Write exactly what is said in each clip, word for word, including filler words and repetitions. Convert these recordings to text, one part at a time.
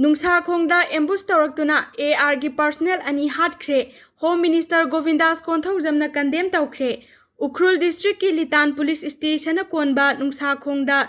ꯅꯨꯡꯁꯥꯈꯣꯡꯗ ambush ꯇꯧꯔꯛꯇꯨꯅ ꯑꯦ ꯑꯥꯔꯒꯤ personal ꯑꯅꯤ ꯍꯥꯠꯈ꯭ꯔꯦ꯫ Home minister ꯒꯣꯕꯤꯟꯗꯥꯁ ꯀꯣꯟꯊꯧꯖꯝꯅ condemn ꯇꯧꯈ꯭ꯔꯦ꯫ ꯎꯈ꯭ꯔꯨꯜ ꯗꯤꯁꯇ꯭ꯔꯤꯛꯀꯤ ꯂꯤꯇꯥꯟ ꯄꯨꯂꯤꯁ ꯁ꯭ꯇꯦꯁꯟꯅ ꯀꯣꯟꯕ ꯅꯨꯡꯁꯥꯈꯣꯡꯗ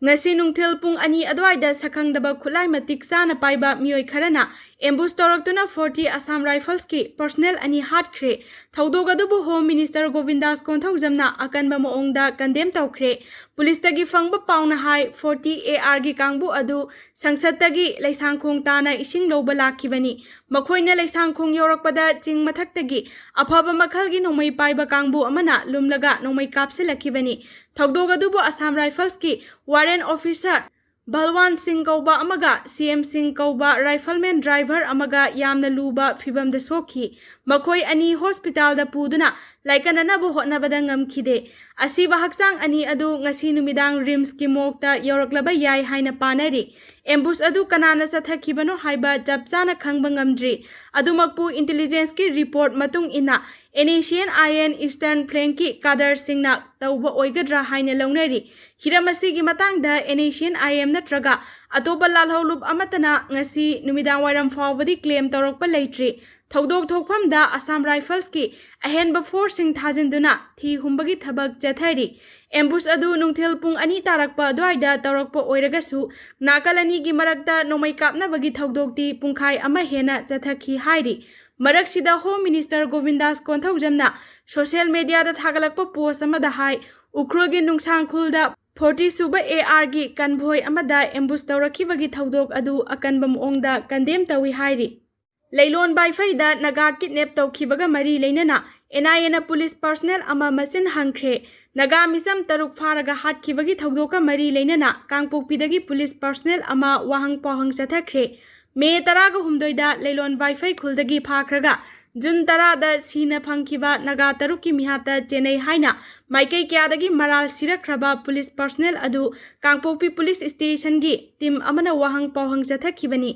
ꯉꯁꯤ ꯅꯨꯡꯊꯤꯜ ꯄꯨꯡ ꯑꯅꯤ ꯑꯗꯨꯋꯥꯏꯗ ꯁꯛꯈꯪꯗꯕ ꯈꯨꯠꯂꯥꯏ ꯃꯇꯤꯛ ꯆꯥꯅ ꯄꯥꯏꯕ ꯃꯤꯑꯣꯏ ꯈꯔꯅ ꯑꯦꯝꯕꯨꯁ ꯇꯧꯔꯛꯇꯨꯅ ꯐꯣꯔꯇꯤ ꯑꯁꯥꯝ ꯔꯥꯏꯐꯜꯁꯀꯤ ꯄꯔꯁꯅꯦꯜ ꯑꯅꯤ ꯍꯥꯠꯈ꯭ꯔꯦ꯫ ꯊꯧꯗꯣꯛ ꯑꯗꯨꯕꯨ ꯍꯣꯝ ꯃꯤꯅꯤꯁꯇꯔ ꯒꯣꯕꯤꯟꯗꯥꯁ ꯀꯣꯟꯊꯧꯖꯝꯅ ꯑꯀꯟꯕ ꯃꯑꯣꯡꯗ ꯀꯟꯗꯦꯝ ꯇꯧꯈ꯭ꯔꯦ꯫ ꯄꯨꯂꯤꯁꯇꯒꯤ ꯐꯪꯕ ꯄꯥꯎꯅ ꯍꯥꯏ, ꯐꯣꯔꯇꯤ ꯑꯦ ꯑꯥꯔꯒꯤ ꯀꯥꯡꯕꯨ ꯑꯗꯨ ꯁꯪꯁꯠꯇꯒꯤ ꯂꯩꯁꯥꯡꯈꯣꯡ ꯇꯥꯅ ꯏꯁꯤꯡ ꯂꯧꯕ ꯂꯥꯛꯈꯤꯕꯅꯤ꯫ ꯃꯈꯣꯏꯅ ꯂꯩꯁꯥꯡꯈꯣꯡ ꯌꯧꯔꯛꯄꯗ ꯆꯤꯡ ꯃꯊꯛꯇꯒꯤ ꯑꯐꯕ ꯃꯈꯜꯒꯤ ꯅꯣꯡꯃꯩ ꯄꯥꯏꯕ ꯀꯥꯡꯕꯨ ꯑꯃꯅ ꯂꯨꯝꯂꯒ ꯅꯣꯡꯃꯩ ꯀꯥꯞꯁꯤꯜꯂꯛꯈꯤꯕꯅꯤ꯫ ꯊꯧꯗꯣꯛ ꯑꯗꯨꯕꯨ ꯑꯁꯥꯝ ꯔꯥꯏꯐꯜꯁꯀꯤ ꯋꯥꯔꯦꯟ ꯑꯣꯐꯤꯁꯥꯔ ꯕꯜꯋꯥꯟ ꯁꯤꯡ ꯀꯧꯕ ꯑꯃꯒ ꯁꯤ ꯑꯦꯝ ꯁꯤꯡ ꯀꯧꯕ ꯔꯥꯏꯐꯜꯃꯦꯟ ꯗ꯭ꯔꯥꯏꯚꯔ ꯑꯃꯒ ꯌꯥꯝꯅ ꯂꯨꯕ ꯐꯤꯕꯝꯗ ꯁꯣꯛꯈꯤ꯫ ꯃꯈꯣꯏ ꯑꯅꯤ ꯍꯣꯁꯄꯤꯇꯥꯜꯗ ꯄꯨꯗꯨꯅ ꯂꯥꯏꯀꯠꯅꯅꯕ ꯍꯣꯠꯅꯕꯗ ꯉꯝꯈꯤꯗꯦ꯫ ꯑꯁꯤꯕ ꯍꯛꯆꯥꯡ ꯑꯅꯤ ꯑꯗꯨ ꯉꯁꯤ ꯅꯨꯃꯤꯗꯥꯡ ꯔꯤꯝꯁꯀꯤ ꯃꯣꯔꯒꯇ ꯌꯧꯔꯛꯂꯕ ꯌꯥꯏ ꯍꯥꯏꯅ ꯄꯥꯅꯔꯤ꯫ ꯑꯦꯝꯕꯨꯁ ꯑꯗꯨ ꯀꯅꯥꯅ ꯆꯠꯊꯈꯤꯕꯅꯣ ꯍꯥꯏꯕ ꯆꯞ ꯆꯥꯅ ꯈꯪꯕ ꯉꯝꯗ꯭ꯔꯤ꯫ ꯑꯗꯨꯃꯛꯄꯨ, ꯏꯟꯇꯦꯂꯤꯖꯦꯟꯁꯀꯤ ꯔꯤꯄꯣꯔꯠ ꯃꯇꯨꯡ ꯏꯟꯅ, N A C N I N eastern ꯐ꯭ꯂꯦꯡꯀꯤ ꯀꯥꯗꯔꯁꯤꯡꯅ ꯇꯧꯕ ꯑꯣꯏꯒꯗ꯭ꯔꯥ ꯍꯥꯏꯅ ꯂꯧꯅꯔꯤ꯫ ꯍꯤꯔꯝ ꯑꯁꯤꯒꯤ ꯃꯇꯥꯡꯗ and A C N I M ꯅꯠꯇ꯭ꯔꯒ ꯑꯇꯣꯞꯄ ꯂꯥꯜꯍꯧꯂꯨꯞ ꯑꯃꯠꯇꯅ ꯉꯁꯤ ꯅꯨꯃꯤꯗꯥꯡ ꯋꯥꯏꯔꯝ ꯐꯥꯎꯕꯗꯤ ꯀ꯭ꯂꯦꯝ ꯇꯧꯔꯛꯄ ꯂꯩꯇ꯭ꯔꯤ꯫ ꯊꯧꯗꯣꯛ ꯊꯣꯛꯐꯝꯗ ꯑꯁꯥꯝ ꯔꯥꯏꯐꯜꯁꯀꯤ ꯑꯍꯦꯟꯕ ꯐꯣꯔꯁꯁꯤꯡ ꯊꯥꯖꯤꯟꯗꯨꯅ ꯊꯤ ꯍꯨꯝꯕꯒꯤ ꯊꯕꯛ ꯆꯠꯊꯔꯤ꯫ ꯑꯦꯝꯕꯨꯁ ꯑꯗꯨ ꯅꯨꯡꯊꯤꯜ ꯄꯨꯡ ꯑꯅꯤ ꯇꯥꯔꯛꯄ ꯑꯗꯨꯋꯥꯏꯗ ꯇꯧꯔꯛꯄ ꯑꯣꯏꯔꯒꯁꯨ, ꯅꯥꯀꯜ ꯑꯅꯤꯒꯤ ꯃꯔꯛꯇ ꯅꯣꯡꯃꯩ ꯀꯥꯞꯅꯕꯒꯤ ꯊꯧꯗꯣꯛꯇꯤ ꯄꯨꯡꯈꯥꯏ ꯑꯃ ꯍꯦꯟꯅ ꯆꯠꯊꯈꯤ ꯍꯥꯏꯔꯤ꯫ ꯃꯔꯛꯁꯤꯗ, ꯍꯣꯝ ꯃꯤꯅꯤꯁꯇꯔ ꯒꯣꯕꯤꯟꯗꯥꯁ ꯀꯣꯟꯊꯧꯖꯝꯅ ꯁꯣꯁꯤꯌꯦꯜ ꯃꯤꯗꯤꯌꯥꯗ ꯊꯥꯒꯠꯂꯛꯄ ꯄꯣꯁ ꯑꯃꯗ ꯍꯥꯏ, ꯎꯈ꯭ꯔꯨꯜꯒꯤ ꯅꯨꯡꯁꯥꯡꯈꯨꯜꯗ ꯐꯣꯔꯇꯤ ꯁꯨꯕ ꯑꯦ ꯑꯥꯔꯒꯤ ꯀꯟꯚꯣꯏ ꯑꯃꯗ ꯑꯦꯝꯕꯨꯁ ꯇꯧꯔꯛꯈꯤꯕꯒꯤ ꯊꯧꯗꯣꯛ ꯑꯗꯨ ꯑꯀꯟꯕ ꯃꯑꯣꯡꯗ ꯀꯟꯗꯦꯝ ꯇꯧꯏ ꯍꯥꯏꯔꯤ꯫ ꯂꯩꯂꯣꯟ ꯕꯥꯏꯐꯩꯗ ꯅꯥꯒꯥ ꯀꯤꯗꯅꯦꯞ ꯇꯧꯈꯤꯕꯒ ꯃꯔꯤ ꯂꯩꯅꯅ ꯑꯦꯟ ꯑꯥꯏ ꯑꯦꯅ ꯄꯨꯂꯤꯁ ꯄꯔꯁꯅꯦꯜ ꯑꯃ ꯃꯆꯤꯟ ꯍꯪꯈ꯭ꯔꯦ꯫ ꯅꯥꯒꯥ ꯃꯤꯆꯝ ꯇꯔꯨꯛ ꯐꯥꯔꯒ ꯍꯥꯠꯈꯤꯕꯒꯤ ꯊꯧꯗꯣꯛꯀ ꯃꯔꯤ ꯂꯩꯅꯅ ꯀꯥꯡꯄꯣꯛꯄꯤꯗꯒꯤ ꯄꯨꯂꯤꯁ ꯄꯔꯁꯅꯦꯜ ꯑꯃ ꯋꯥꯍꯪ ꯄꯥꯎꯍꯪ ꯆꯠꯊꯈ꯭ꯔꯦ꯫ ꯃꯦ ꯇꯔꯥꯒ ꯍꯨꯝꯗꯣꯏꯗ ꯂꯩꯂꯣꯟ ꯕꯥꯏꯐꯩ ꯈꯨꯜꯗꯒꯤ ꯐꯥꯈ꯭ꯔꯒ ꯖꯨꯟ ꯇꯔꯥꯗ ꯁꯤꯅ ꯐꯪꯈꯤꯕ ꯅꯥꯒꯥ ꯇꯔꯨꯛꯀꯤ ꯃꯤꯍꯥꯠꯇ ꯆꯦꯟꯅꯩ ꯍꯥꯏꯅ ꯃꯥꯏꯀꯩ ꯀꯌꯥꯗꯒꯤ ꯃꯔꯥꯜ ꯁꯤꯔꯛꯈ꯭ꯔꯕ ꯄꯨꯂꯤꯁ ꯄꯔꯁꯅꯦꯜ ꯑꯗꯨ ꯀꯥꯡꯄꯣꯛꯄꯤ ꯄꯨꯂꯤꯁ ꯁ꯭ꯇꯦꯁꯟꯒꯤ ꯇꯤꯝ ꯑꯃꯅ ꯋꯥꯍꯪ ꯄꯥꯎꯍꯪ ꯆꯠꯊꯈꯤꯕꯅꯤ꯫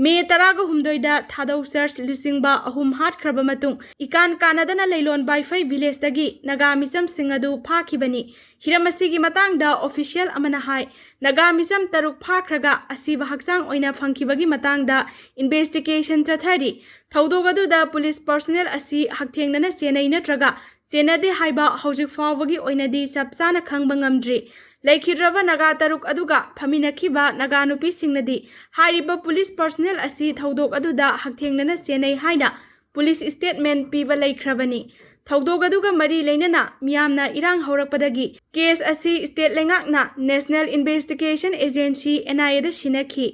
ꯃꯦ ꯇꯔꯥꯒ ꯍꯨꯝꯗꯣꯏꯗ ꯊꯥꯗꯧ ꯆꯔꯆ ꯂꯨꯆꯤꯡꯕ ꯑꯍꯨꯝ ꯍꯥꯠꯈ꯭ꯔꯕ ꯃꯇꯨꯡ, ꯏꯀꯥꯟ ꯀꯥꯟꯅꯗꯅ ꯂꯩꯂꯣꯟ ꯕꯥꯏꯐꯩ ꯚꯤꯂꯦꯖꯇꯒꯤ ꯅꯥꯒꯥ ꯃꯤꯆꯝꯁꯤꯡ ꯑꯗꯨ ꯐꯥꯈꯤꯕꯅꯤ꯫ ꯍꯤꯔꯝ ꯑꯁꯤꯒꯤ ꯃꯇꯥꯡꯗ ꯑꯣꯐꯤꯁꯤꯌꯦꯜ ꯑꯃꯅ ꯍꯥꯏ, ꯅꯥꯒꯥ ꯃꯤꯆꯝ ꯇꯔꯨꯛ ꯐꯥꯈ꯭ꯔꯒ ꯑꯁꯤꯕ ꯍꯛꯆꯥꯡ ꯑꯣꯏꯅ ꯐꯪꯈꯤꯕꯒꯤ ꯃꯇꯥꯡꯗ ꯏꯟꯚꯦꯁꯇꯤꯒꯦꯁꯟ ꯆꯠꯊꯔꯤ꯫ ꯊꯧꯗꯣꯛ ꯑꯗꯨꯗ ꯄꯨꯂꯤꯁ ꯄꯔꯁꯣꯅꯦꯜ ꯑꯁꯤ ꯍꯛꯊꯦꯡꯅꯅ ꯆꯦꯟꯅꯩ ꯅꯠꯇ꯭ꯔꯒ ꯆꯦꯟꯅꯗꯦ ꯍꯥꯏꯕ ꯍꯧꯖꯤꯛ ꯐꯥꯎꯕꯒꯤ ꯑꯣꯏꯅꯗꯤ ꯆꯞ ꯆꯥꯅ ꯈꯪꯕ ꯉꯝꯗ꯭ꯔꯤ꯫ ꯂꯩꯈꯤꯗ꯭ꯔꯕ ꯅꯥꯒꯥ ꯇꯔꯨꯛ ꯑꯗꯨꯒ ꯐꯝꯃꯤꯟꯅꯈꯤꯕ ꯅꯥꯒꯥ ꯅꯨꯄꯤꯁꯤꯡꯅꯗꯤ ꯍꯥꯏꯔꯤꯕ ꯄꯨꯂꯤꯁ ꯄꯔꯁꯣꯅꯦꯜ ꯑꯁꯤ ꯊꯧꯗꯣꯛ ꯑꯗꯨꯗ ꯍꯛꯊꯦꯡꯅꯅ ꯆꯦꯟꯅꯩ ꯍꯥꯏꯅ ꯄꯨꯂꯤꯁ ꯁ꯭ꯇꯦꯠꯃꯦꯟ ꯄꯤꯕ ꯂꯩꯈ꯭ꯔꯕꯅꯤ꯫ ꯊꯧꯗꯣꯛ ꯑꯗꯨꯒ ꯃꯔꯤ ꯂꯩꯅꯅ ꯃꯤꯌꯥꯝꯅ ꯏꯔꯥꯡ ꯍꯧꯔꯛꯄꯗꯒꯤ ꯀꯦꯁ ꯑꯁꯤ ꯁ꯭ꯇꯦꯠ ꯂꯩꯉꯥꯛꯅ ꯅꯦꯁꯅꯦꯜ ꯏꯟꯚꯦꯁꯇꯤꯒꯦꯁꯟ ꯑꯦꯖꯦꯟꯁꯤ, ꯑꯦꯟ ꯑꯥꯏ ꯑꯦꯗ ꯁꯤꯟꯅꯈꯤ꯫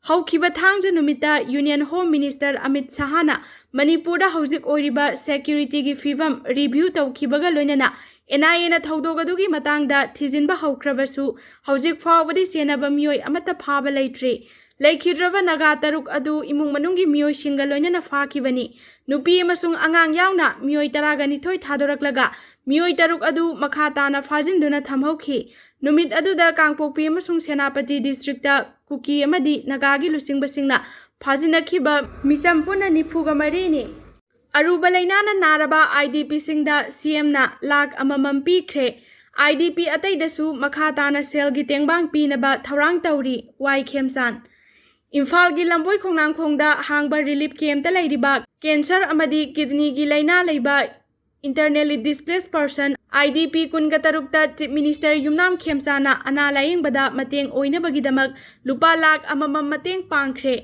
ꯍꯧꯈꯤꯕ ꯊꯥꯡꯖ ꯅꯨꯃꯤꯠꯇ ꯌꯨꯅꯤꯌꯟ ꯍꯣꯝ ꯃꯤꯅꯤꯁꯇꯔ ꯑꯃꯤꯠ ꯁꯍꯥꯅ ꯃꯅꯤꯄꯨꯔꯗ ꯍꯧꯖꯤꯛ ꯑꯣꯏꯔꯤꯕ ꯁꯦꯀ꯭ꯌꯨꯔꯤꯇꯤꯒꯤ ꯐꯤꯕꯝ ꯔꯤꯚ꯭ꯌꯨ ꯇꯧꯈꯤꯕꯒ ꯂꯣꯏꯅꯅ ꯑꯦꯟ ꯑꯥꯏ ꯑꯦꯅ ꯊꯧꯗꯣꯛ ꯑꯗꯨꯒꯤ ꯃꯇꯥꯡꯗ ꯊꯤꯖꯤꯟꯕ ꯍꯧꯈ꯭ꯔꯕꯁꯨ, ꯍꯧꯖꯤꯛ ꯐꯥꯎꯕꯗꯤ ꯆꯦꯟꯅꯕ ꯃꯤꯑꯣꯏ ꯑꯃꯠꯇ ꯐꯥꯕ ꯂꯩꯇ꯭ꯔꯤ꯫ ꯂꯩꯈꯤꯗ꯭ꯔꯕ ꯅꯥꯒꯥ ꯇꯔꯨꯛ ꯑꯗꯨ ꯏꯃꯨꯡ ꯃꯅꯨꯡꯒꯤ ꯃꯤꯑꯣꯏꯁꯤꯡꯒ ꯂꯣꯏꯅꯅ ꯐꯥꯈꯤꯕꯅꯤ꯫ ꯅꯨꯄꯤ ꯑꯃꯁꯨꯡ ꯑꯉꯥꯡ ꯌꯥꯎꯅ ꯃꯤꯑꯣꯏ ꯇꯔꯥꯒ ꯅꯤꯊꯣꯏ ꯊꯥꯗꯣꯔꯛꯂꯒ ꯃꯤꯑꯣꯏ ꯇꯔꯨꯛ ꯑꯗꯨ ꯃꯈꯥ ꯇꯥꯅ ꯐꯥꯖꯤꯟꯗꯨꯅ ꯊꯝꯍꯧꯈꯤ꯫ ꯅꯨꯃꯤꯠ ꯑꯗꯨꯗ ꯀꯥꯡꯄꯣꯛꯄꯤ ꯑꯃꯁꯨꯡ ꯁꯦꯅꯥꯄꯇꯤ ꯗꯤꯁꯇ꯭ꯔꯤꯛꯇ ꯀꯨꯀꯤ ꯑꯃꯗꯤ ꯅꯥꯒꯥꯒꯤ ꯂꯨꯆꯤꯡꯕꯁꯤꯡꯅ ꯐꯥꯖꯤꯟꯅꯈꯤꯕ ꯃꯤꯆꯝ ꯄꯨꯟꯅ ꯅꯤꯐꯨꯒ ꯃꯔꯤꯅꯤ꯫ ꯑꯔꯨꯕ ꯂꯥꯏꯅꯥꯅ ꯅꯥꯔꯕ ꯑꯥꯏ ꯗꯤ ꯄꯤꯁꯤꯡꯗ ꯁꯤ ꯑꯦꯝꯅ ꯂꯥꯈ ꯑꯃꯃꯝ ꯄꯤꯈ꯭ꯔꯦ꯫ ꯑꯥꯏ ꯗꯤ ꯄꯤ ꯑꯇꯩꯗꯁꯨ ꯃꯈꯥ ꯇꯥꯅ ꯁꯦꯜꯒꯤ ꯇꯦꯡꯕꯥꯡ ꯄꯤꯅꯕ ꯊꯧꯔꯥꯡ ꯇꯧꯔꯤ, ꯋꯥꯏ ꯈꯦꯝꯆꯥꯟ꯫ ꯏꯝꯐꯥꯜꯒꯤ ꯂꯝꯕꯣꯏ ꯈꯣꯡꯅꯥꯡꯈꯣꯡꯗ ꯍꯥꯡꯕ ꯔꯤꯂꯤꯐ ꯀꯦꯝꯞꯇ ꯂꯩꯔꯤꯕ ꯀꯦꯟꯁꯔ ꯑꯃꯗꯤ ꯀꯤꯗꯅꯤꯒꯤ ꯂꯥꯏꯅꯥ ꯂꯩꯕ internally displaced person, I D P, ꯀꯨꯟꯒ ꯇꯔꯨꯛꯇ ꯆꯤꯐ ꯃꯤꯅꯤꯁꯇꯔ ꯌꯨꯝꯅꯥꯝ ꯈꯦꯝꯆꯥꯅ ꯑꯅꯥ ꯂꯥꯌꯦꯡꯕꯗ ꯃꯇꯦꯡ ꯑꯣꯏꯅꯕꯒꯤꯗꯃꯛ ꯂꯨꯄꯥ ꯂꯥꯈ ꯑꯃꯃꯝ ꯃꯇꯦꯡ ꯄꯥꯡꯈ꯭ꯔꯦ꯫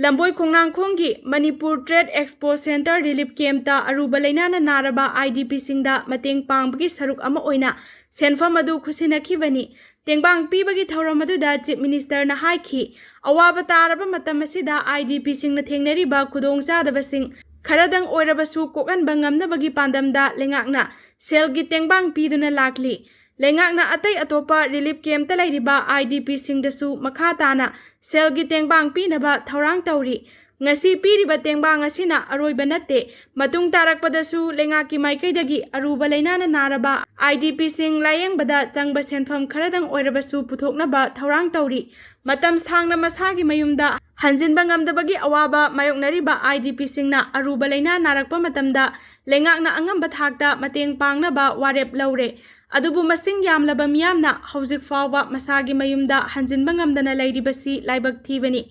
ꯂꯝꯕꯣꯏ ꯈꯣꯡꯅꯥꯡꯈꯣꯡꯒꯤ Manipur trade expo centre relief ꯀꯦꯝꯞꯇ ꯑꯔꯨꯕ ꯂꯥꯏꯅꯥꯅ ꯅꯥꯔꯕ ꯑꯥꯏ ꯗꯤ ꯄꯤꯁꯤꯡꯗ ꯃꯇꯦꯡ ꯄꯥꯡꯕꯒꯤ ꯁꯔꯨꯛ ꯑꯃ ꯑꯣꯏꯅ ꯁꯦꯟꯐꯝ ꯑꯗꯨ ꯈꯨꯠꯁꯤꯟꯅꯈꯤꯕꯅꯤ꯫ ꯇꯦꯡꯕꯥꯡ ꯄꯤꯕꯒꯤ ꯊꯧꯔꯝ ꯑꯗꯨꯗ ꯆꯤꯐ ꯃꯤꯅꯤꯁꯇꯔꯅ ꯍꯥꯏꯈꯤ, ꯑꯋꯥꯕ ꯇꯥꯔꯕ ꯃꯇꯝ ꯑꯁꯤꯗ ꯑꯥꯏ ꯗꯤ ꯄꯤꯁꯤꯡꯅ ꯊꯦꯡꯅꯔꯤꯕ ꯈꯨꯗꯣꯡꯆꯥꯗꯕꯁꯤꯡ ꯈꯔꯗꯪ ꯑꯣꯏꯔꯕꯁꯨ ꯀꯣꯛꯍꯟꯕ ꯉꯝꯅꯕꯒꯤ ꯄꯥꯟꯗꯝꯗ ꯂꯩꯉꯥꯛꯅ ꯁꯦꯜꯒꯤ ꯇꯦꯡꯕꯥꯡ ꯄꯤꯗꯨꯅ ꯂꯥꯛꯂꯤ꯫ ꯂꯩꯉꯥꯛꯅ ꯑꯇꯩ ꯑꯇꯣꯞꯄ ꯔꯤꯂꯤꯐ ꯀꯦꯝꯞꯇ ꯂꯩꯔꯤꯕ ꯑꯥꯏ ꯗꯤ ꯄꯤꯁꯤꯡꯗꯁꯨ ꯃꯈꯥ ꯇꯥꯅ ꯁꯦꯜꯒꯤ ꯇꯦꯡꯕꯥꯡ ꯄꯤꯅꯕ ꯊꯧꯔꯥꯡ ꯇꯧꯔꯤ꯫ ꯉꯁꯤ ꯄꯤꯔꯤꯕ ꯇꯦꯡꯕꯥꯡ ꯑꯁꯤꯅ ꯑꯔꯣꯏꯕ ꯅꯠꯇꯦ꯫ ꯃꯇꯨꯡ ꯇꯥꯔꯛꯄꯗꯁꯨ ꯂꯩꯉꯥꯛꯀꯤ ꯃꯥꯏꯀꯩꯗꯒꯤ ꯑꯔꯨꯕ ꯂꯥꯏꯅꯥꯅ ꯅꯥꯔꯕ ꯑꯥꯏ ꯗꯤ ꯄꯤꯁꯤꯡ ꯂꯥꯌꯦꯡꯕꯗ ꯆꯪꯕ ꯁꯦꯟꯐꯝ ꯈꯔꯗꯪ ꯑꯣꯏꯔꯕꯁꯨ ꯄꯨꯊꯣꯛꯅꯕ ꯊꯧꯔꯥꯡ ꯇꯧꯔꯤ꯫ ꯃꯇꯝ ꯁꯥꯡꯅ ꯃꯁꯥꯒꯤ ꯃꯌꯨꯝꯗ ꯍꯟꯖꯤꯟꯕ ꯉꯝꯗꯕꯒꯤ ꯑꯋꯥꯕ ꯃꯥꯌꯣꯛꯅꯔꯤꯕ IDPꯁꯤꯡꯅ ꯑꯔꯨꯕ ꯂꯥꯏꯅꯥ ꯅꯥꯔꯛꯄ ꯃꯇꯝꯗ ꯂꯩꯉꯥꯛꯅ ꯑꯉꯝꯕ ꯊꯥꯛꯇ ꯃꯇꯦꯡ ꯄꯥꯡꯅꯕ ꯋꯥꯔꯦꯞ ꯂꯧꯔꯦ꯫ ꯑꯗꯨꯕꯨ ꯃꯁꯤꯡ ꯌꯥꯝꯂꯕ ꯃꯤꯌꯥꯝꯅ ꯍꯧꯖꯤꯛ ꯐꯥꯎꯕ ꯃꯁꯥꯒꯤ ꯃꯌꯨꯝꯗ ꯍꯟꯖꯤꯟꯕ ꯉꯝꯗꯅ ꯂꯩꯔꯤꯕꯁꯤ ꯂꯥꯏꯕꯛ ꯊꯤꯕꯅꯤ꯫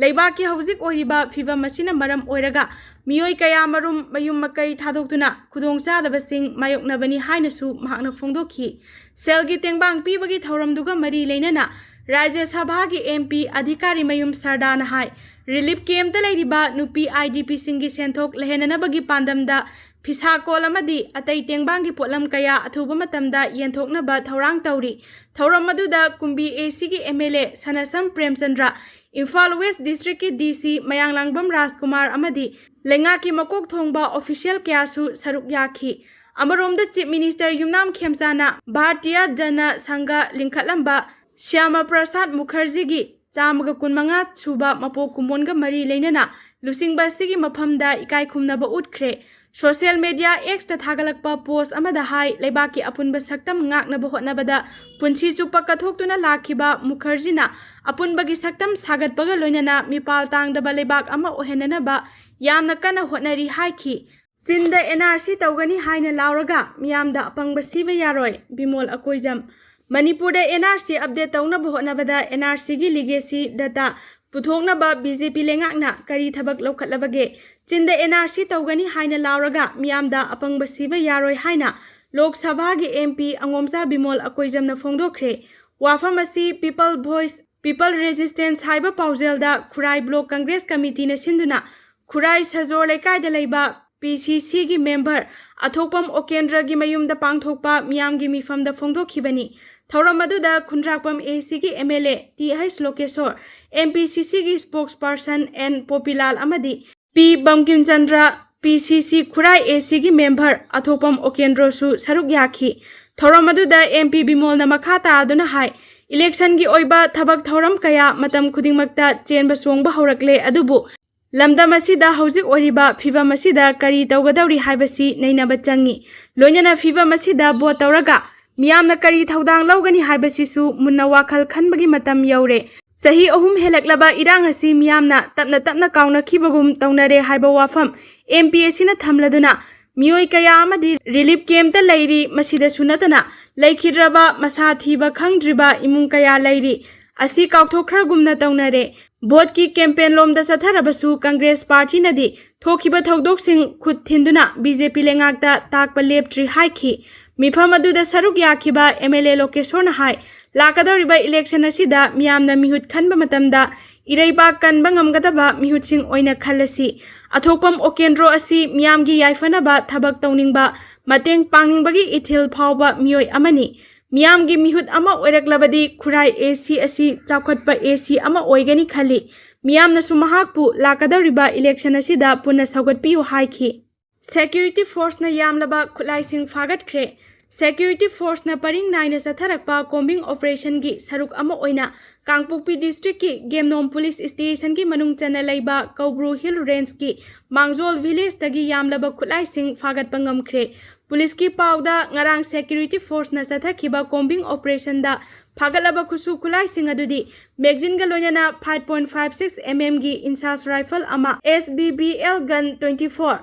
ꯂꯩꯕꯥꯛꯀꯤ ꯍꯧꯖꯤꯛ ꯑꯣꯏꯔꯤꯕ ꯐꯤꯚꯝ ꯑꯁꯤꯅ ꯃꯔꯝ ꯑꯣꯏꯔꯒ ꯃꯤꯑꯣꯏ ꯀꯌꯥꯃꯔꯨꯝ ꯃꯌꯨꯝ ꯃꯀꯩ ꯊꯥꯗꯣꯛꯇꯨꯅ ꯈꯨꯗꯣꯡꯆꯥꯗꯕꯁꯤꯡ ꯃꯥꯌꯣꯛꯅꯕꯅꯤ ꯍꯥꯏꯅꯁꯨ ꯃꯍꯥꯛꯅ ꯐꯣꯡꯗꯣꯛꯈꯤ꯫ ꯁꯦꯜꯒꯤ ꯇꯦꯡꯕꯥꯡ ꯄꯤꯕꯒꯤ ꯊꯧꯔꯝꯗꯨꯒ ꯃꯔꯤ ꯂꯩꯅꯅ ꯔꯥꯖ꯭ꯌ ꯁꯚꯥꯒꯤ MP ꯑꯙꯤꯀꯥꯔꯤ ꯃꯌꯨꯝ ꯁꯔꯗꯥꯅ ꯍꯥꯏ, ꯔꯤꯂꯤꯐ ꯀꯦꯝꯞꯇ ꯂꯩꯔꯤꯕ ꯅꯨꯄꯤ IDPꯁꯤꯡꯒꯤ ꯁꯦꯟꯊꯣꯛ ꯂꯩꯍꯟꯅꯅꯕꯒꯤ ꯄꯥꯟꯗꯝꯗ ꯐꯤꯁꯥ ꯀꯣꯜ ꯑꯃꯗꯤ ꯑꯇꯩ ꯇꯦꯡꯕꯥꯡꯒꯤ ꯄꯣꯠꯂꯝ ꯀꯌꯥ ꯑꯊꯨꯕ ꯃꯇꯝꯗ ꯌꯦꯟꯊꯣꯛꯅꯕ ꯊꯧꯔꯥꯡ ꯇꯧꯔꯤ꯫ ꯊꯧꯔꯝ ꯑꯗꯨꯗ ꯀꯨꯝꯕꯤ ACꯒꯤ MLA ꯁꯅꯥꯁꯝ ꯄ꯭ꯔꯦꯝꯆꯟꯗ꯭ꯔ, ꯏꯝꯐꯥꯜ ꯋꯦꯁ ꯗꯤꯁꯇ꯭ꯔꯤꯛꯀꯤ DC ꯃꯌꯥꯡꯂꯥꯡꯕꯝ ꯔꯥꯖꯀꯨꯃꯥꯔ ꯑꯃꯗꯤ ꯂꯩꯉꯥꯛꯀꯤ ꯃꯀꯣꯛ ꯊꯣꯡꯕ ꯑꯣꯐꯤꯁꯤꯌꯦꯜ ꯀꯌꯥꯁꯨ ꯁꯔꯨꯛ ꯌꯥꯈꯤ꯫ ꯑꯃꯔꯣꯝꯗ Chief Minister ꯌꯨꯝꯅꯥꯝ ꯈꯦꯝꯆꯥꯅ ꯚꯥꯔꯇꯤꯌꯥ ꯖꯅ ꯁꯪꯘ ꯂꯤꯡꯈꯠꯂꯝꯕ ꯁ꯭ꯌꯥꯃ ꯄ꯭ꯔꯁꯥꯗ ꯃꯨꯈꯔꯖꯤꯒꯤ ꯆꯥꯝꯃꯒ ꯀꯨꯟꯃꯉꯥ ꯁꯨꯕ ꯃꯄꯣꯛ ꯀꯨꯝꯑꯣꯟꯒ ꯃꯔꯤ ꯂꯩꯅꯅ ꯂꯨꯆꯤꯡꯕ ꯑꯁꯤꯒꯤ ꯃꯐꯝꯗ ꯏꯀꯥꯏ ꯈꯨꯝꯅꯕ ꯎꯠꯈ꯭ꯔꯦ꯫ Social media Xꯇ ꯊꯥꯒꯠꯂꯛꯄ ꯄꯣꯁ ꯑꯃꯗ ꯍꯥꯏ, ꯂꯩꯕꯥꯛꯀꯤ ꯑꯄꯨꯟꯕ ꯁꯛꯇꯝ ꯉꯥꯛꯅꯕ ꯍꯣꯠꯅꯕꯗ ꯄꯨꯟꯁꯤ ꯆꯨꯞꯄ ꯀꯠꯊꯣꯛꯇꯨꯅ ꯂꯥꯛꯈꯤꯕ ꯃꯨꯈꯔꯖꯤꯅ ꯑꯄꯨꯟꯕꯒꯤ ꯁꯛꯇꯝ ꯁꯥꯒꯠꯄꯒ ꯂꯣꯏꯅꯅ ꯃꯤꯄꯥꯜ ꯇꯥꯡꯗꯕ ꯂꯩꯕꯥꯛ ꯑꯃ ꯑꯣꯏꯍꯟꯅꯅꯕ ꯌꯥꯝꯅ ꯀꯟꯅ ꯍꯣꯠꯅꯔꯤ ꯍꯥꯏꯈꯤ꯫ ꯆꯤꯟꯗ NRC ꯇꯧꯒꯅꯤ ꯍꯥꯏꯅ ꯂꯥꯎꯔꯒ ꯃꯤꯌꯥꯝꯗ ꯑꯄꯪꯕ ꯁꯤꯕ ꯌꯥꯔꯣꯏ, ꯕꯤꯃꯣꯜ ꯑꯀꯣꯏꯖꯝ꯫ ꯃꯅꯤꯄꯨꯔꯗ NRC update ꯇꯧꯅꯕ ꯍꯣꯠꯅꯕꯗ NRCꯒꯤ legacy data ꯄꯨꯊꯣꯛꯅꯕ BJP ꯂꯩꯉꯥꯛꯅ ꯀꯔꯤ ꯊꯕꯛ ꯂꯧꯈꯠꯂꯕꯒꯦ? ꯆꯤꯟꯗ NRC ꯇꯧꯒꯅꯤ ꯍꯥꯏꯅ ꯂꯥꯎꯔꯒ ꯃꯤꯌꯥꯝꯗ ꯑꯄꯪꯕ ꯁꯤꯕ ꯌꯥꯔꯣꯏ ꯍꯥꯏꯅ ꯂꯣꯛ ꯁꯚꯥꯒꯤ MP ꯑꯉꯣꯝꯆꯥ ꯕꯤꯃꯣꯜ ꯑꯀꯣꯏꯖꯝꯅ ꯐꯣꯡꯗꯣꯛꯈ꯭ꯔꯦ꯫ ꯋꯥꯐꯝ ꯑꯁꯤ People Voice, People Resistance ꯍꯥꯏꯕ ꯄꯥꯎꯖꯦꯜꯗ ꯈꯨꯔꯥꯏ Block Congress Committeeꯅ ꯁꯤꯟꯗꯨꯅ ꯈꯨꯔꯥꯏ ꯁꯖꯣꯔ ꯂꯩꯀꯥꯏꯗ ꯂꯩꯕ PCCꯒꯤ member ꯑꯊꯣꯛꯄꯝ ꯑꯣꯀꯦꯟꯗ꯭ꯔꯒꯤ ꯃꯌꯨꯝꯗ ꯄꯥꯡꯊꯣꯛꯄ ꯃꯤꯌꯥꯝꯒꯤ ꯃꯤꯐꯝꯗ ꯐꯣꯡꯗꯣꯛꯈꯤꯕꯅꯤ꯫ ꯊꯧꯔꯝ ꯑꯗꯨꯗ ꯈꯨꯟꯗ꯭ꯔꯥꯛꯄꯝ ACꯒꯤ MLA Th ꯂꯣꯀꯦꯁꯣꯔ, MPCCꯒꯤ spokesperson N ꯄꯣꯄꯤꯂꯥꯜ ꯑꯃꯗꯤ P ꯕꯪꯀꯤꯝꯆꯟꯗ꯭ꯔ, PCC ꯈꯨꯔꯥꯏ ACꯒꯤ member ꯑꯊꯣꯛꯄꯝ ꯑꯣꯀꯦꯟꯗ꯭ꯔꯣꯁꯨ ꯁꯔꯨꯛ ꯌꯥꯈꯤ꯫ ꯊꯧꯔꯝ ꯑꯗꯨꯗ MP ꯕꯤꯃꯣꯜꯅ ꯃꯈꯥ ꯇꯥꯗꯨꯅ ꯍꯥꯏ, electionꯒꯤ ꯑꯣꯏꯕ ꯊꯕꯛ ꯊꯧꯔꯝ ꯀꯌꯥ ꯃꯇꯝ ꯈꯨꯗꯤꯡꯃꯛꯇ ꯆꯦꯟꯕ ꯆꯣꯡꯕ ꯍꯧꯔꯛꯂꯦ, ꯑꯗꯨꯕꯨ ꯂꯝꯗꯝ ꯑꯁꯤꯗ ꯍꯧꯖꯤꯛ ꯑꯣꯏꯔꯤꯕ ꯐꯤꯚꯝ ꯑꯁꯤꯗ ꯀꯔꯤ ꯇꯧꯒꯗꯧꯔꯤ ꯍꯥꯏꯕꯁꯤ ꯅꯩꯅꯕ ꯆꯪꯏ꯫ ꯂꯣꯏꯅꯅ ꯐꯤꯚꯝ ꯑꯁꯤꯗ vote ꯇꯧꯔꯒ ꯃꯤꯌꯥꯝꯅ ꯀꯔꯤ ꯊꯧꯗꯥꯡ ꯂꯧꯒꯅꯤ ꯍꯥꯏꯕꯁꯤꯁꯨ ꯃꯨꯟꯅ ꯋꯥꯈꯜ ꯈꯟꯕꯒꯤ ꯃꯇꯝ ꯌꯧꯔꯦ꯫ ꯆꯍꯤ ꯑꯍꯨꯝ ꯍꯦꯜꯂꯛꯂꯕ ꯏꯔꯥꯡ ꯑꯁꯤ ꯃꯤꯌꯥꯝꯅ ꯇꯞꯅ ꯇꯞꯅ ꯀꯥꯎꯅꯈꯤꯕꯒꯨꯝ ꯇꯧꯅꯔꯦ ꯍꯥꯏꯕ ꯋꯥꯐꯝ ꯑꯦꯝ ꯄꯤ ꯑꯦꯁ ꯁꯤꯅ ꯊꯝꯂꯗꯨꯅ, ꯃꯤꯑꯣꯏ ꯀꯌꯥ ꯑꯃꯗꯤ ꯔꯤꯂꯤꯐ ꯀꯦꯝꯞꯇ ꯂꯩꯔꯤ꯫ ꯃꯁꯤꯗꯁꯨ ꯅꯠꯇꯅ, ꯂꯩꯈꯤꯗ꯭ꯔꯕ, ꯃꯁꯥ ꯊꯤꯕ ꯈꯪꯗ꯭ꯔꯤꯕ ꯏꯃꯨꯡ ꯀꯌꯥ ꯂꯩꯔꯤ꯫ ꯑꯁꯤ ꯀꯥꯎꯊꯣꯛꯈ꯭ꯔꯒꯨꯝꯅ ꯇꯧꯅꯔꯦ꯫ ꯚꯣꯠꯀꯤ ꯀꯦꯝꯄꯦꯟ ꯂꯣꯝꯗ ꯆꯠꯊꯔꯕꯁꯨ, ꯀꯪꯒ꯭ꯔꯦꯁ ꯄꯥꯔꯇꯤꯅꯗꯤ ꯊꯣꯛꯈꯤꯕ ꯊꯧꯗꯣꯛꯁꯤꯡ ꯈꯨꯠ ꯊꯤꯟꯗꯨꯅ ꯕꯤ ꯖꯦ ꯄꯤ ꯂꯩꯉꯥꯛꯇ ꯇꯥꯛꯄ ꯂꯦꯞꯇ꯭ꯔꯤ ꯍꯥꯏꯈꯤ꯫ ꯃꯤꯐꯝ ꯑꯗꯨꯗ ꯁꯔꯨꯛ ꯌꯥꯈꯤꯕ ꯑꯦꯝ ꯑꯦꯜ ꯑꯦ ꯂꯣꯀꯦꯁꯣꯔꯅ ꯍꯥꯏ, ꯂꯥꯛꯀꯗꯧꯔꯤꯕ ꯏꯂꯦꯛꯁꯟ ꯑꯁꯤꯗ ꯃꯤꯌꯥꯝꯅ ꯃꯤꯍꯨꯠ ꯈꯟꯕ ꯃꯇꯝꯗ ꯏꯔꯩꯕꯥꯛ ꯀꯟꯕ ꯉꯝꯒꯗꯕ ꯃꯤꯍꯨꯠꯁꯤꯡ ꯑꯣꯏꯅ ꯈꯜꯂꯁꯤ꯫ ꯑꯊꯣꯛꯄꯝ ꯑꯣꯀꯦꯟꯗ꯭ꯔꯣ ꯑꯁꯤ ꯃꯤꯌꯥꯝꯒꯤ ꯌꯥꯏꯐꯅꯕ ꯊꯕꯛ ꯇꯧꯅꯤꯡꯕ, ꯃꯇꯦꯡ ꯄꯥꯡꯅꯤꯡꯕꯒꯤ ꯏꯊꯤꯜ ꯐꯥꯎꯕ ꯃꯤꯑꯣꯏ ꯑꯃꯅꯤ꯫ ꯃꯤꯌꯥꯝꯒꯤ ꯃꯤꯍꯨꯠ ꯑꯃ ꯑꯣꯏꯔꯛꯂꯕꯗꯤ ꯈꯨꯔꯥꯏ ꯑꯦ ꯁꯤ ꯑꯁꯤ ꯆꯥꯎꯈꯠꯄ ꯑꯦ ꯁꯤ ꯑꯃ ꯑꯣꯏꯒꯅꯤ ꯈꯜꯂꯤ꯫ ꯃꯤꯌꯥꯝꯅꯁꯨ ꯃꯍꯥꯛꯄꯨ ꯂꯥꯛꯀꯗꯧꯔꯤꯕ ꯏꯂꯦꯛꯁꯟ ꯑꯁꯤꯗ ꯄꯨꯟꯅ ꯁꯧꯒꯠꯄꯤꯌꯨ ꯍꯥꯏꯈꯤ꯫ ꯁꯦꯀ꯭ꯌꯨꯔꯤꯇꯤ ꯐꯣꯔꯁꯅ ꯌꯥꯝꯂꯕ ꯈꯨꯠꯂꯥꯏꯁꯤꯡ ꯐꯥꯒꯠꯈ꯭ꯔꯦ꯫ ꯁꯦꯀ꯭ꯌꯨꯔꯤꯇꯤ ꯐꯣꯔꯁꯅ ꯄꯔꯤꯡ ꯅꯥꯏꯅ ꯆꯠꯊꯔꯛꯄ ꯀꯣꯝꯕꯤꯡ ꯑꯣꯄꯔꯦꯁꯟꯒꯤ ꯁꯔꯨꯛ ꯑꯃ ꯑꯣꯏꯅ ꯀꯥꯡꯄꯣꯛꯄꯤ ꯗꯤꯁꯇ꯭ꯔꯤꯛꯀꯤ ꯒꯦꯝꯅꯣꯝ ꯄꯨꯂꯤꯁ ꯁ꯭ꯇꯦꯁꯟꯒꯤ ꯃꯅꯨꯡ ꯆꯟꯅ ꯂꯩꯕ ꯀꯧꯕ꯭ꯔꯨ ꯍꯤꯜ ꯔꯦꯟꯖꯀꯤ ꯃꯥꯡꯖꯣꯜ ꯚꯤꯂꯦꯖꯇꯒꯤ ꯌꯥꯝꯂꯕ ꯈꯨꯠꯂꯥꯏꯁꯤꯡ ꯐꯥꯒꯠꯄ ꯉꯝꯈ꯭ꯔꯦ꯫ ꯄꯨꯂꯤꯁꯀꯤ ꯄꯥꯎꯗ ꯉꯔꯥꯡ ꯁꯦꯀ꯭ꯌꯨꯔꯤꯇꯤ ꯐꯣꯔꯁꯅ ꯆꯠꯊꯈꯤꯕ ꯀꯣꯝꯕꯤꯡ ꯑꯣꯄꯔꯦꯁꯟꯗ ꯐꯥꯒꯠꯂꯕ ꯈꯨꯠꯁꯨ ꯈꯨꯠꯂꯥꯏꯁꯤꯡ ꯑꯗꯨꯗꯤ ꯃꯦꯒꯖꯤꯟꯒ ꯂꯣꯏꯅꯅ five point five six M M ꯒꯤ ꯏꯟꯁꯥꯁ ꯔꯥꯏꯐꯜ ꯑꯃ, S B B L gun twenty four,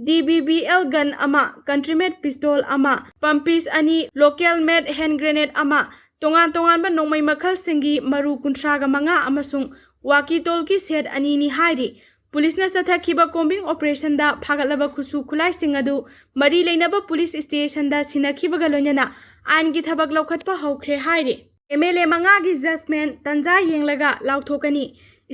D B B L gun ꯑꯃ, ꯀꯟꯇ꯭ꯔꯤꯃꯦꯠ ꯄꯤꯁꯇꯣꯜ ꯑꯃ, ꯄꯝꯄꯤꯁ ꯑꯅꯤ, ꯂꯣꯀꯦꯜ ꯃꯦꯠ ꯍꯦꯟ ꯒ꯭ꯔꯦꯅꯦꯗ ꯑꯃ, ꯇꯣꯉꯥꯟ ꯇꯣꯉꯥꯟꯕ ꯅꯣꯡꯃꯩ ꯃꯈꯜꯁꯤꯡꯒꯤ ꯃꯔꯨ ꯀꯨꯟꯊ꯭ꯔꯥꯒ ꯃꯉꯥ ꯑꯃꯁꯨꯡ ꯋꯥꯀꯤ ꯇꯣꯜꯀꯤ ꯁꯦꯠ ꯑꯅꯤꯅꯤ ꯍꯥꯏꯔꯤ꯫ ꯄꯨꯂꯤꯁꯅ ꯆꯠꯊꯈꯤꯕ ꯀꯣꯝꯕꯤꯡ ꯑꯣꯄꯔꯦꯁꯟꯗ ꯐꯥꯒꯠꯂꯕ ꯈꯨꯠꯁꯨ ꯈꯨꯠꯂꯥꯏꯁꯤꯡ ꯑꯗꯨ ꯃꯔꯤ ꯂꯩꯅꯕ ꯄꯨꯂꯤꯁ ꯁ꯭ꯇꯦꯁꯟꯗ ꯁꯤꯟꯅꯈꯤꯕꯒ ꯂꯣꯏꯅꯅ ꯑꯥꯏꯟꯒꯤ ꯊꯕꯛ ꯂꯧꯈꯠꯄ ꯍꯧꯈ꯭ꯔꯦ ꯍꯥꯏꯔꯤ꯫ ꯑꯦꯝ ꯑꯦꯜ ꯑꯦ ꯃꯉꯥꯒꯤ ꯖꯖꯃꯦꯟ ꯇꯟꯖꯥ ꯌꯦꯡꯂꯒ ꯂꯥꯎꯊꯣꯛꯀꯅꯤ꯫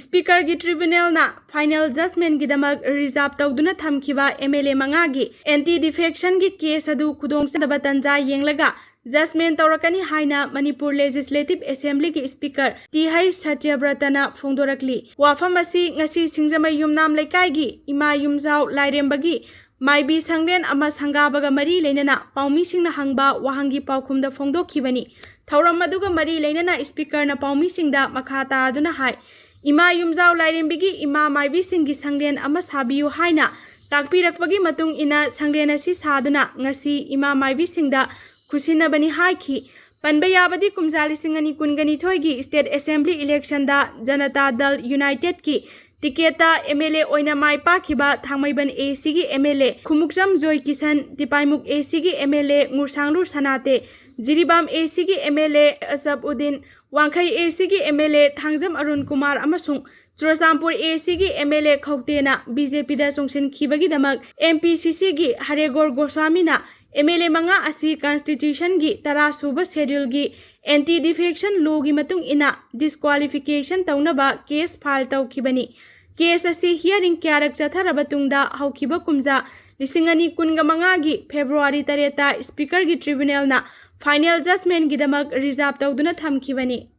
ꯁ꯭ꯄꯤꯀꯔꯒꯤ ꯇ꯭ꯔꯤꯕ꯭ꯌꯨꯅꯦꯜꯅ ꯐꯥꯏꯅꯦꯜ ꯖꯖꯃꯦꯟꯒꯤꯗꯃꯛ ꯔꯤꯖꯥꯔꯚ ꯇꯧꯗꯨꯅ ꯊꯝꯈꯤꯕ ꯑꯦꯝ ꯑꯦꯜ ꯑꯦ ꯃꯉꯥꯒꯤ ꯑꯦꯟꯇꯤ ꯗꯤꯐꯦꯛꯁꯟꯒꯤ ꯀꯦꯁ ꯑꯗꯨ ꯈꯨꯗꯣꯡꯆꯥꯗꯕ ꯇꯟꯖꯥ ꯌꯦꯡꯂꯒ ꯖꯖꯃꯦꯟ ꯇꯧꯔꯛꯀꯅꯤ ꯍꯥꯏꯅ ꯃꯅꯤꯄꯨꯔ ꯂꯦꯖꯤꯁꯂꯦꯇꯤꯚ ꯑꯦꯁꯦꯝꯕ꯭ꯂꯤꯒꯤ ꯁ꯭ꯄꯤꯀꯔ ꯇꯤ ꯍꯩꯆ ꯁꯇ꯭ꯌꯕ꯭ꯔꯇꯅ ꯐꯣꯡꯗꯣꯔꯛꯂꯤ꯫ ꯋꯥꯐꯝ ꯑꯁꯤ ꯉꯁꯤ ꯁꯤꯡꯖꯃꯩ ꯌꯨꯝꯅꯥꯝ ꯂꯩꯀꯥꯏꯒꯤ ꯏꯃꯥ ꯌꯨꯝꯖꯥꯎ ꯂꯥꯏꯔꯦꯝꯕꯒꯤ ꯃꯥꯏꯕꯤ ꯁꯪꯂꯦꯟ ꯑꯃ ꯁꯪꯒꯥꯕꯒ ꯃꯔꯤ ꯂꯩꯅꯅ ꯄꯥꯎꯃꯤꯁꯤꯡꯅ ꯍꯪꯕ ꯋꯥꯍꯪꯒꯤ ꯄꯥꯎꯈꯨꯝꯗ ꯐꯣꯡꯗꯣꯛꯈꯤꯕꯅꯤ꯫ ꯊꯧꯔꯝ ꯑꯗꯨꯒ ꯃꯔꯤ ꯂꯩꯅꯅ ꯁ꯭ꯄꯤꯀꯔꯅ ꯄꯥꯎꯃꯤꯁꯤꯡꯗ ꯃꯈꯥ ꯇꯥꯗꯨꯅ ꯍꯥꯏ, ꯏꯃꯥ ꯌꯨꯝꯖꯥꯎ ꯂꯥꯏꯔꯦꯝꯕꯤꯒꯤ ꯏꯃꯥ ꯃꯥꯏꯕꯤꯁꯤꯡꯒꯤ ꯁꯪꯂꯦꯟ ꯑꯃ ꯁꯥꯕꯤꯌꯨ ꯍꯥꯏꯅ ꯇꯥꯛꯄꯤꯔꯛꯄꯒꯤ ꯃꯇꯨꯡ ꯏꯟꯅ ꯁꯪꯂꯦꯟ ꯑꯁꯤ ꯁꯥꯗꯨꯅ ꯉꯁꯤ ꯏꯃꯥ ꯃꯥꯏꯕꯤꯁꯤꯡꯗ ꯈꯨꯠꯁꯤꯟꯅꯕꯅꯤ ꯍꯥꯏꯈꯤ꯫ ꯄꯟꯕ ꯌꯥꯕꯗꯤ, ꯀꯨꯝꯖꯥ ꯂꯤꯁꯤꯡ ꯑꯅꯤ ꯀꯨꯟꯒ ꯅꯤꯊꯣꯏꯒꯤ State Assembly election ꯗ ꯖꯅꯇꯥ ꯗꯜ United ꯀꯤ ticket ꯇ M L A ꯑꯣꯏꯅ ꯃꯥꯏ ꯄꯥꯛꯈꯤꯕ ꯊꯥꯡꯃꯩꯕꯟ A C ꯒꯤ M L A Khumukcham joy Kisan, ꯇꯤꯄꯥꯏꯃꯨꯛ A C ꯒꯤ M L A ꯉꯨꯔꯁꯥꯡꯂꯨ ꯁꯅꯥꯇꯦ, Jiribam A C ꯒꯤ M L A ꯑꯁꯕ ꯎꯗꯤꯟ, ꯋꯥꯡꯈꯩ A C ꯒꯤ M L A Thangjam Arun Kumar ꯑꯃꯁꯨꯡ ꯆꯨꯔꯆꯥꯟꯄꯨꯔ A C ꯒꯤ M L A ꯈꯧꯇꯦꯅ B J P the ꯆꯣꯡꯁꯤꯟꯈꯤꯕꯒꯤꯗꯃꯛ M P C C ꯒꯤ ꯍꯔꯦꯒꯣꯔ ꯒꯣꯁ꯭ꯋꯥꯃꯤꯅ M L A ꯃꯉꯥ ꯑꯁꯤ Constitution ꯒꯤ ꯇꯔꯥ ꯁꯨꯕ Schedule ꯒꯤ Anti Defection Law ꯒꯤ ꯃꯇꯨꯡ ꯏꯟꯅ disqualification ꯇꯧꯅꯕ case file ꯇꯧꯈꯤꯕꯅꯤ꯫ Case ꯑꯁꯤ hearing ꯀꯌꯥꯔꯛ ꯆꯠꯊꯔꯕ ꯇꯨꯡꯗ ꯍꯧꯈꯤꯕ ꯀꯨꯝꯖꯥ ꯂꯤꯁꯤꯡ ꯑꯅꯤ ꯀꯨꯟꯒ ꯃꯉꯥꯒꯤ February ꯇꯔꯦꯠꯇ Speaker ꯒꯤ tribunal ꯅ final judgment ꯒꯤꯗꯃꯛ reserve ꯇꯧꯗꯨꯅ ꯊꯝꯈꯤꯕꯅꯤ꯫